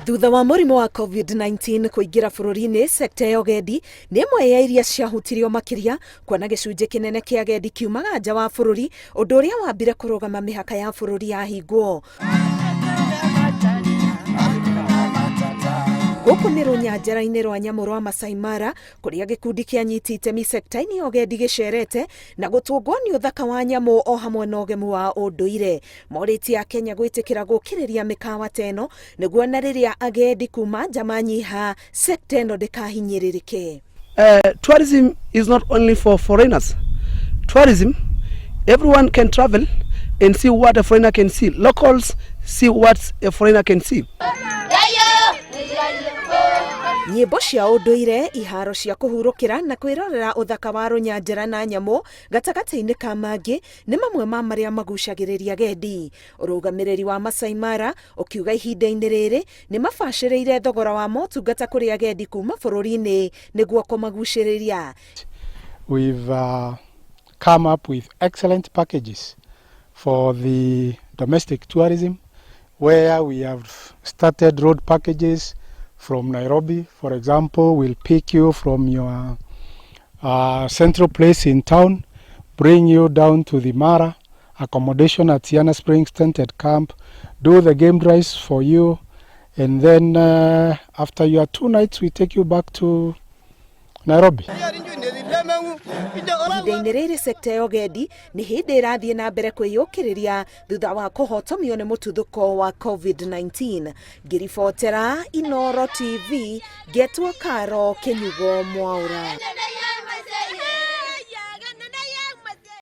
Thutha wa mũrimũ wa COVID-19 kũingĩra bũrũri-inĩ, sekta ya ũgendi nĩ ĩmwe ya iria ciahutirio makĩria, kuona gĩcunjĩ kĩnene kĩa agendi kiumaga nja wa bũrũri, ũndũ ũrĩa wambire kũrũgama mĩhaka ya bũrũri yahingwo. Gũkũ nĩ rũnyanjara-inĩ rwa nyamũ rwa Masai Mara, kũrĩa gĩkundi kĩa anyiti itemi sekta-inĩ ya ũgendi gĩcerete na gũtũngwo nĩ ũthaka wa nyamũ o hamwe na ũgemu wa ũndũire. Morĩtie Akenya gwĩtĩkĩra gũkĩrĩria mĩkawa ta ĩno nĩguo na rĩrĩa agendi kuma nja manyiha sekta ĩno ndĩkahinyĩrĩrĩke. Tourism is not only for foreigners. Tourism, everyone can travel and see what a foreigner can see. Locals see what a foreigner can see. Nyĩmbo cia ũndũire, iharo cia kũhurũkĩra na kwĩrorera ũthaka wa rũnyanjara na nyamũ gatagatĩ-inĩ ka mangĩ nĩ mamwe ma marĩa magucagĩrĩria agendi. Ũrũgamĩrĩri wa Masai Mara ũkiuga ihinda-inĩ rĩrĩ nĩ mabacĩrĩire thogora wa motungata kũrĩ agendi kuma bũrũri-inĩ nĩguo kũmagucĩrĩria. We've come up with excellent packages for the domestic tourism, where we have started road packages from Nairobi. For example, we'll pick you from your central place in town, bring you down to the Mara, accommodation at Siana Springs Tented Camp, do the game drives for you, and then after your 2 nights, we take you back to Nairobi. Ihinda-inĩ rĩrĩ sekta ya ũgendi nĩ hĩndĩ ĩrathiĩ na mbere kwĩyũkĩrĩria thutha wa kũhotomio nĩ mũtuthũko wa COVID-19. Ngĩribotera Inoro TV, ngetwo Karo Kĩnyugo Mwaũra.